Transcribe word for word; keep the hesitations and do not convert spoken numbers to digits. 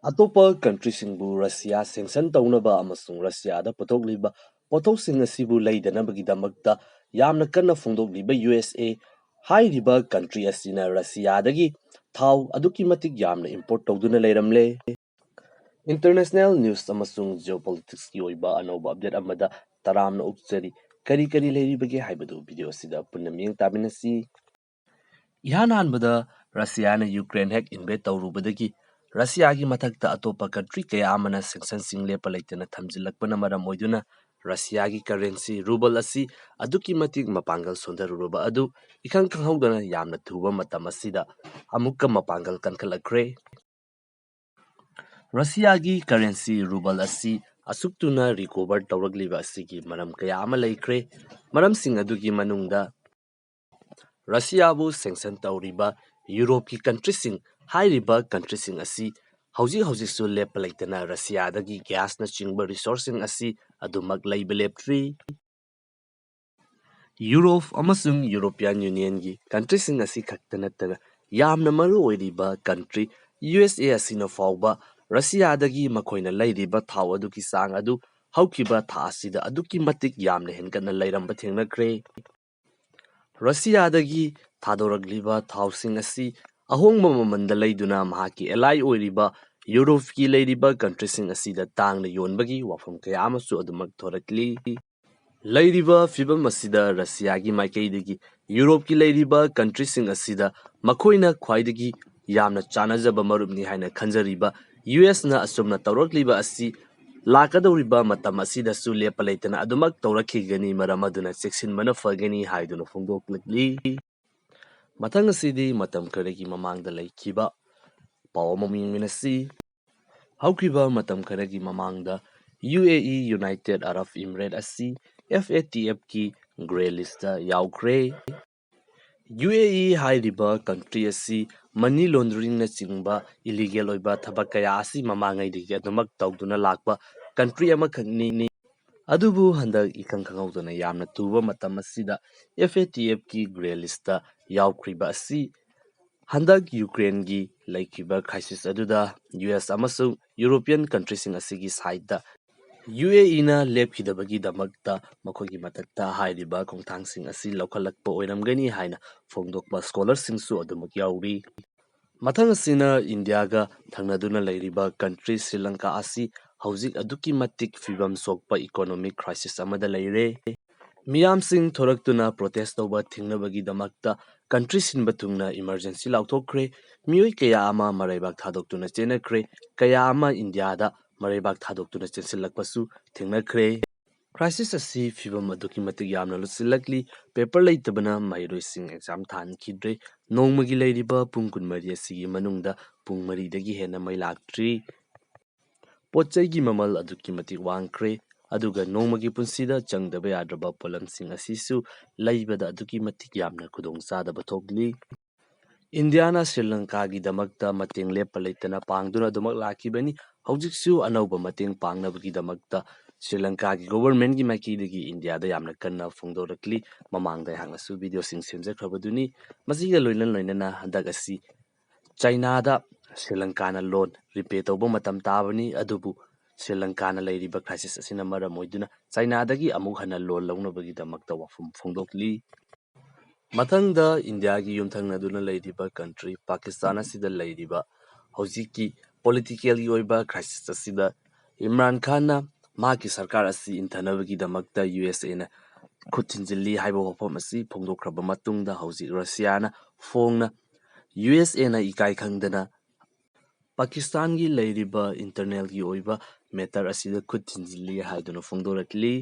ꯑꯇꯣꯞꯄ ꯀꯟꯇ꯭ꯔꯤꯁꯤꯡꯕꯨ Russia sanction ꯇꯧꯅꯕ ꯑꯃꯁꯨꯡ ꯔꯁꯤꯌꯥꯗ ꯄꯨꯊꯣꯛꯂꯤꯕ ꯄꯣꯠꯊꯣꯛꯁꯤꯡ ꯑꯁꯤꯕꯨ ꯂꯩꯗꯅꯕꯒꯤꯗꯃꯛꯇ ꯌꯥꯝꯅ ꯀꯟꯅ ꯐꯣꯡꯗꯣꯛꯂꯤꯕ ꯌꯨ ꯑꯦꯁ ꯑꯦ ꯍꯥꯏꯔꯤꯕ ꯀꯟꯇ꯭ꯔꯤ ꯑꯁꯤꯅ ꯔꯁꯤꯌꯥꯗꯒꯤ ꯊꯥꯎ ꯑꯗꯨꯛꯀꯤ ꯃꯇꯤꯛ ꯌꯥꯝꯅ ꯏꯝꯄꯣꯔꯠ ꯇꯧꯗꯨꯅ ꯂꯩꯔꯝꯂꯦ꯫ ꯏꯟꯇꯔꯅꯦꯁꯅꯦꯜ ꯅ꯭ꯌꯨꯁ ꯑꯃꯁꯨꯡ ꯖꯤꯑꯣꯄꯣꯂꯤꯇꯤꯛꯁꯀꯤ ꯑꯣꯏꯕ ꯑꯅꯧꯕ ꯑꯞꯗꯦꯠ ꯑꯃꯗ ꯇꯔꯥꯝꯅ ꯑꯣꯛꯆꯔꯤ꯫ ꯀꯔꯤ ꯀꯔꯤ ꯂꯩꯔꯤꯕꯒꯦ ꯍꯥꯏꯕꯗꯨ ꯚꯤꯗꯤꯑꯣ ꯑꯁꯤꯗ ꯄꯨꯟꯅ ꯃꯤꯠꯌꯦꯡ ꯇꯥꯃꯤꯟꯅꯁꯤ꯫ ꯏꯍꯥꯟ ꯍꯥꯟꯕꯗ ꯔꯁꯤꯌꯥꯅ ꯌꯨꯀ꯭ꯔꯦꯟ ꯍꯦꯛ ꯏꯟꯚꯦꯗ ꯇꯧꯔꯨꯕꯗꯒꯤ ꯔꯁꯤꯌꯥꯒꯤ ꯃꯊꯛꯇ ꯑꯇꯣꯞꯄ ꯀꯟꯇ꯭ꯔꯤ ꯀꯌꯥ ꯑꯃꯅ ꯁꯦꯡꯁꯟꯁꯤꯡ ꯂꯦꯞꯄ ꯂꯩꯇꯅ ꯊꯝꯖꯤꯜꯂꯛꯄꯅ ꯃꯔꯝ ꯑꯣꯏꯗꯨꯅ ꯔꯁꯤꯌꯥꯒꯤ ꯀꯔꯦꯟꯁꯤ ꯔꯨꯕꯜ ꯑꯁꯤ ꯑꯗꯨꯛꯀꯤ ꯃꯇꯤꯛ ꯃꯄꯥꯡꯒꯜ ꯁꯣꯟꯊꯔꯨꯔꯕ ꯑꯗꯨ ꯏꯈꯪ ꯈꯪꯍꯧꯗꯅ ꯌꯥꯝꯅ ꯊꯨꯕ ꯃꯇꯝ ꯑꯁꯤꯗ ꯑꯃꯨꯛꯀ ꯃꯄꯥꯡꯒꯜ ꯀꯟꯈꯠꯂꯛꯈ꯭ꯔꯦ꯫ ꯔꯁꯤꯌꯥꯒꯤ ꯀꯔꯦꯟꯁꯤ ꯔꯨꯕꯜ ꯑꯁꯤ ꯑꯁꯨꯛ ꯊꯨꯅ ꯔꯤꯀꯣꯚꯔ ꯇꯧꯔꯛꯂꯤꯕ ꯑꯁꯤꯒꯤ ꯃꯔꯝ ꯀꯌꯥ ꯑꯃ ꯂꯩꯈ꯭ꯔꯦ꯫ ꯃꯔꯝꯁꯤꯡ ꯑꯗꯨꯒꯤ ꯃꯅꯨꯡꯗ ꯔꯁꯤꯌꯥꯕꯨ ꯁꯦꯡꯁꯟ ꯇꯧꯔꯤꯕ ꯌꯨꯔꯣꯞꯀꯤ ꯀꯟꯇ꯭ꯔꯤꯁꯤꯡ ꯍꯥꯏꯔꯤꯕ ꯀꯟꯇ꯭ꯔꯤꯁꯤꯡ ꯑꯁꯤ ꯍꯧꯖꯤꯛ ꯍꯧꯖꯤꯛꯁꯨ ꯂꯦꯞꯄ ꯂꯩꯇꯅ ꯔꯁꯤꯌꯥꯗꯒꯤ ꯒ꯭ꯌꯥꯁꯅꯆꯤꯡꯕ ꯔꯤꯁꯣꯔꯁꯁꯤꯡ ꯑꯁꯤ ꯑꯗꯨꯃꯛ ꯂꯩꯕ ꯂꯦꯞꯇ꯭ꯔꯤ꯫ ꯌꯨꯔꯣꯞ ꯑꯃꯁꯨꯡ ꯌꯨꯔꯣꯄꯤꯌꯥꯟ ꯌꯨꯅꯤꯌꯟꯒꯤ ꯀꯟꯇ꯭ꯔꯤꯁꯤꯡ ꯑꯁꯤ ꯈꯛꯇ ꯅꯠꯇꯅ ꯌꯥꯝꯅ ꯃꯔꯨ ꯑꯣꯏꯔꯤꯕ ꯀꯟꯇ꯭ꯔꯤ ꯌꯨ ꯑꯦꯁ ꯑꯦ ꯑꯁꯤꯅ ꯐꯥꯎꯕ ꯔꯁꯤꯌꯥꯗꯒꯤ ꯃꯈꯣꯏꯅ ꯂꯩꯔꯤꯕ ꯊꯥꯎ ꯑꯗꯨꯒꯤ ꯆꯥꯡ ꯑꯗꯨ ꯍꯧꯈꯤꯕ ꯊꯥ ꯑꯁꯤꯗ ꯑꯗꯨꯛꯀꯤ ꯃꯇꯤꯛ ꯌꯥꯝꯅ ꯍꯦꯟꯒꯠꯅ ꯂꯩꯔꯝꯕ ꯊꯦꯡꯅꯈ꯭ꯔꯦ꯫ ꯔꯁꯤꯌꯥꯗꯒꯤ ꯊꯥꯗꯣꯔꯛꯂꯤꯕ ꯊꯥꯎꯁꯤꯡ ꯑꯁꯤ ꯑꯍꯣꯡꯕ ꯃꯃꯜꯗ ꯂꯩꯗꯨꯅ ꯃꯍꯥꯛꯀꯤ ꯑꯦꯂꯥꯏ ꯑꯣꯏꯔꯤꯕ ꯌꯨꯔꯣꯞꯀꯤ ꯂꯩꯔꯤꯕ ꯀꯟꯇ꯭ꯔꯤꯁꯤꯡ ꯑꯁꯤꯗ ꯇꯥꯡꯅ ꯌꯣꯟꯕꯒꯤ ꯋꯥꯐꯝ ꯀꯌꯥ ꯑꯃꯁꯨ ꯑꯗꯨꯃꯛ ꯊꯣꯔꯛꯂꯤ꯫ ꯂꯩꯔꯤꯕ ꯐꯤꯕꯝ ꯑꯁꯤꯗ ꯔꯁꯤꯌꯥꯒꯤ ꯃꯥꯏꯀꯩꯗꯒꯤ ꯌꯨꯔꯣꯞꯀꯤ ꯂꯩꯔꯤꯕ ꯀꯟꯇ꯭ꯔꯤꯁꯤꯡ ꯑꯁꯤꯗ ꯃꯈꯣꯏꯅ ꯈ꯭ꯋꯥꯏꯗꯒꯤ ꯌꯥꯝꯅ ꯆꯥꯟꯅꯖꯕ ꯃꯔꯨꯞꯅꯤ ꯍꯥꯏꯅ ꯈꯟꯖꯔꯤꯕ ꯌꯨ ꯑꯦꯁꯅ ꯑꯁꯨꯝꯅ ꯇꯧꯔꯛꯂꯤꯕ ꯑꯁꯤ ꯂꯥꯛꯀꯗꯧꯔꯤꯕ ꯃꯇꯝ ꯑꯁꯤꯗꯁꯨ ꯂꯦꯞꯄ ꯂꯩꯇꯅ ꯑꯗꯨꯃꯛ ꯇꯧꯔꯛꯈꯤꯒꯅꯤ, ꯃꯔꯝ ꯑꯗꯨꯅ ꯆꯦꯛꯁꯤꯟꯕꯅ ꯐꯒꯅꯤ ꯍꯥꯏꯗꯨꯅ ꯐꯣꯡꯗꯣꯛꯂꯛꯂꯤ꯫ ꯃꯊꯪ ꯑꯁꯤꯗꯤ ꯃꯇꯝ ꯈꯔꯒꯤ ꯃꯃꯥꯡꯗ ꯂꯩꯈꯤꯕ ꯄꯥꯎ ꯑꯃ ꯌꯦꯡꯃꯤꯟꯅꯁꯤ꯫ ꯍꯧꯈꯤꯕ ꯃꯇꯝ ꯈꯔꯒꯤ ꯃꯃꯥꯡꯗ U A E, united Arab emirate ꯑꯁꯤ ꯑꯦꯐ ꯑꯦ ꯇꯤ ꯑꯦꯐꯀꯤ ꯒ꯭ꯔꯦ ꯂꯤꯁꯇ ꯌꯥꯎꯈ꯭ꯔꯦ꯫ ꯌꯨ ꯑꯦ ꯏ ꯍꯥꯏꯔꯤꯕ ꯀꯟꯇ꯭ꯔꯤ ꯑꯁꯤ ꯃꯅꯤ ꯂꯣꯟꯗ꯭ꯔꯤꯡꯅꯆꯤꯡꯕ ꯏꯂꯤꯒꯦꯜ ꯑꯣꯏꯕ ꯊꯕꯛ ꯀꯌꯥ ꯑꯁꯤ ꯃꯃꯥꯡꯉꯩꯗꯒꯤ ꯑꯗꯨꯃꯛ ꯇꯧꯗꯨꯅ ꯂꯥꯛꯄ ꯀꯟꯇ꯭ꯔꯤ ꯑꯃꯈꯛꯅꯤ꯫ ꯑꯗꯨꯕꯨ ꯍꯟꯗꯛ ꯏꯈꯪ ꯈꯪꯍꯧꯗꯅ ꯌꯥꯝꯅ ꯊꯨꯕ ꯃꯇꯝ ꯑꯁꯤꯗ ꯑꯦꯐ ꯑꯦ ꯇꯤ ꯑꯦꯐꯀꯤ ꯒ꯭ꯔꯦ ꯂꯤꯁꯇ ꯌꯥꯎꯈ꯭ꯔꯤꯕ ꯑꯁꯤ ꯍꯟꯗꯛ ꯌꯨꯀ꯭ꯔꯦꯟꯒꯤ ꯂꯩꯈꯤꯕ crisis ꯑꯗꯨꯗ ꯌꯨ ꯑꯦꯁ ꯑꯃꯁꯨꯡ European countryꯁꯤꯡ ꯑꯁꯤꯒꯤ sideꯇ ꯌꯨ ꯑꯦ ꯏꯅ ꯂꯦꯞꯈꯤꯗꯕꯒꯤꯗꯃꯛꯇ ꯃꯈꯣꯏꯒꯤ ꯃꯊꯛꯇ ꯍꯥꯏꯔꯤꯕ ꯈꯣꯡꯊꯥꯡꯁꯤꯡ ꯑꯁꯤ ꯂꯧꯈꯠꯂꯛꯄ ꯑꯣꯏꯔꯝꯒꯅꯤ ꯍꯥꯏꯅ ꯐꯣꯡꯗꯣꯛꯄ scholarꯁꯤꯡꯁꯨ ꯑꯗꯨꯃꯛ ꯌꯥꯎꯔꯤ꯫ ꯃꯊꯪ ꯑꯁꯤꯅ ꯏꯟꯗꯤꯌꯥꯒ ꯊꯪꯅꯗꯨꯅ ꯂꯩꯔꯤꯕ country ꯁ꯭ꯔꯤ ꯂꯪꯀꯥ ꯑꯁꯤ ꯍꯧꯖꯤꯛ ꯑꯗꯨꯛꯀꯤ ꯃꯇꯤꯛ ꯐꯤꯕꯝ ꯁꯣꯛꯄ economic crisis ꯑꯃꯗ ꯂꯩꯔꯦ꯫ ꯃꯤꯌꯥꯝꯁꯤꯡ ꯊꯣꯔꯛꯇꯨꯅ protest ꯇꯧꯕ ꯊꯤꯡꯅꯕꯒꯤꯗꯃꯛꯇ country ꯁꯤꯟꯕ ꯊꯨꯡꯅ emergency ꯂꯥꯎꯊꯣꯛꯈ꯭ꯔꯦ꯫ ꯃꯤꯑꯣꯏ ꯀꯌꯥ ꯑꯃ ꯃꯔꯩꯕꯥꯛ ꯊꯥꯗꯣꯛꯇꯨꯅ ꯆꯦꯟꯅꯈ꯭ꯔꯦ꯫ ꯀꯌꯥ ꯑꯃ ꯏꯟꯗꯤꯌꯥꯗ ꯃꯔꯩꯕꯥꯛ ꯊꯥꯗꯣꯛꯇꯨꯅ ꯆꯦꯟꯁꯤꯜꯂꯛꯄꯁꯨ ꯊꯦꯡꯅꯈ꯭ꯔꯦ꯫ Crisis ꯑꯁꯤ ꯐꯤꯕꯝ ꯑꯗꯨꯛꯀꯤ ꯃꯇꯤꯛ ꯌꯥꯝꯅ ꯂꯨꯁꯤꯜꯂꯛꯂꯤ꯫ Paper ꯂꯩꯇꯕꯅ ꯃꯍꯩꯔꯣꯏꯁꯤꯡ exam ꯊꯥꯍꯟꯈꯤꯗ꯭ꯔꯦ꯫ ꯅꯣꯡꯃꯒꯤ ꯂꯩꯔꯤꯕ ꯄꯨꯡ ꯀꯨꯟꯃꯔꯤ ꯑꯁꯤꯒꯤ ꯃꯅꯨꯡꯗ ꯄꯨꯡ ꯃꯔꯤꯗꯒꯤ ꯍꯦꯟꯅ ꯃꯩ ꯂꯥꯛꯇ꯭ꯔꯤ꯫ ꯄꯣꯠ ꯆꯩꯒꯤ ꯃꯃꯜ ꯑꯗꯨꯛꯀꯤ ꯃꯇꯤꯛ ꯋꯥꯡꯈ꯭ꯔꯦ, ꯑꯗꯨꯒ ꯅꯣꯡꯃꯒꯤ ꯄꯨꯟꯁꯤꯗ ꯆꯪꯗꯕ ꯌꯥꯗ꯭ꯔꯕ ꯄꯣꯠꯂꯝꯁꯤꯡ ꯑꯁꯤꯁꯨ ꯂꯩꯕꯗ ꯑꯗꯨꯛꯀꯤ ꯃꯇꯤꯛ ꯌꯥꯝꯅ ꯈꯨꯗꯣꯡꯆꯥꯗꯕ ꯊꯣꯛꯂꯤ꯫ ꯏꯟꯗꯤꯌꯥꯅ ꯁ꯭ꯔꯤ ꯂꯪꯀꯥꯒꯤꯗꯃꯛꯇ ꯃꯇꯦꯡ ꯂꯦꯞꯄ ꯂꯩꯇꯅ ꯄꯥꯡꯗꯨꯅ ꯑꯗꯨꯃꯛ ꯂꯥꯛꯈꯤꯕꯅꯤ꯫ ꯍꯧꯖꯤꯛꯁꯨ ꯑꯅꯧꯕ ꯃꯇꯦꯡ ꯄꯥꯡꯅꯕꯒꯤꯗꯃꯛꯇ ꯁ꯭ꯔꯤ ꯂꯪꯀꯥꯒꯤ governmentꯀꯤ ꯃꯥꯏꯀꯩꯗꯒꯤ ꯏꯟꯗꯤꯌꯥꯗ ꯌꯥꯝꯅ ꯀꯟꯅ ꯐꯣꯡꯗꯣꯔꯛꯂꯤ꯫ ꯃꯃꯥꯡꯗ ꯑꯩꯍꯥꯛꯅꯁꯨ videoꯁꯤꯡ ꯁꯦꯝꯖꯈ꯭ꯔꯕꯗꯨꯅꯤ꯫ ꯃꯁꯤꯒ ꯂꯣꯏꯅ ꯂꯣꯏꯅꯅ ꯍꯟꯗꯛ ꯑꯁꯤ ꯆꯥꯏꯅꯥꯗ ꯁ꯭ꯔꯤ ꯂꯪꯀꯥꯅ loan repay ꯇꯧꯕ ꯃꯇꯝ ꯇꯥꯕꯅꯤ, ꯑꯗꯨꯕꯨ ꯁ꯭ꯔꯤ ꯂꯪꯀꯥꯅ ꯂꯩꯔꯤꯕ crisis ꯑꯁꯤꯅ ꯃꯔꯝ ꯑꯣꯏꯗꯨꯅ ꯆꯥꯏꯅꯥꯗꯒꯤ ꯑꯃꯨꯛ ꯍꯟꯅ loan ꯂꯧꯅꯕꯒꯤꯗꯃꯛꯇ ꯋꯥꯐꯝ ꯐꯣꯡꯗꯣꯛꯂꯤ꯫ ꯃꯊꯪꯗ ꯏꯟꯗꯤꯌꯥꯒꯤ ꯌꯨꯝꯊꯪꯅꯗꯨꯅ ꯂꯩꯔꯤꯕ country ꯄꯥꯀꯤꯁꯇꯥꯟ ꯑꯁꯤꯗ ꯂꯩꯔꯤꯕ ꯍꯧꯖꯤꯛꯀꯤ politicalꯒꯤ ꯑꯣꯏꯕ crisis ꯑꯁꯤꯗ ꯏꯝꯔꯥꯟ ꯈꯥꯟꯅ ꯃꯍꯥꯛꯀꯤ ꯁꯔꯀꯥꯔ ꯑꯁꯤ ꯏꯟꯊꯅꯕꯒꯤꯗꯃꯛꯇ ꯌꯨ ꯑꯦꯁ ꯑꯦꯅ ꯈꯨꯠ ꯊꯤꯟꯖꯤꯜꯂꯤ ꯍꯥꯏꯕ ꯋꯥꯐꯝ ꯑꯁꯤ ꯐꯣꯡꯗꯣꯛꯈ꯭ꯔꯕ ꯃꯇꯨꯡꯗ ꯍꯧꯖꯤꯛ ꯔꯁꯤꯌꯥꯅ ꯐꯣꯡꯅ ꯌꯨ ꯑꯦꯁ ꯑꯦꯅ ꯏꯀꯥꯏ ꯈꯪꯗꯅ ꯄꯥꯀꯤꯁꯇꯥꯟꯒꯤ ꯂꯩꯔꯤꯕ internalꯒꯤ ꯑꯣꯏꯕ matter ꯑꯁꯤꯗ ꯈꯨꯠ ꯊꯤꯟꯖꯤꯜꯂꯤ ꯍꯥꯏꯗꯨꯅ ꯐꯣꯡꯗꯣꯔꯛꯂꯤ꯫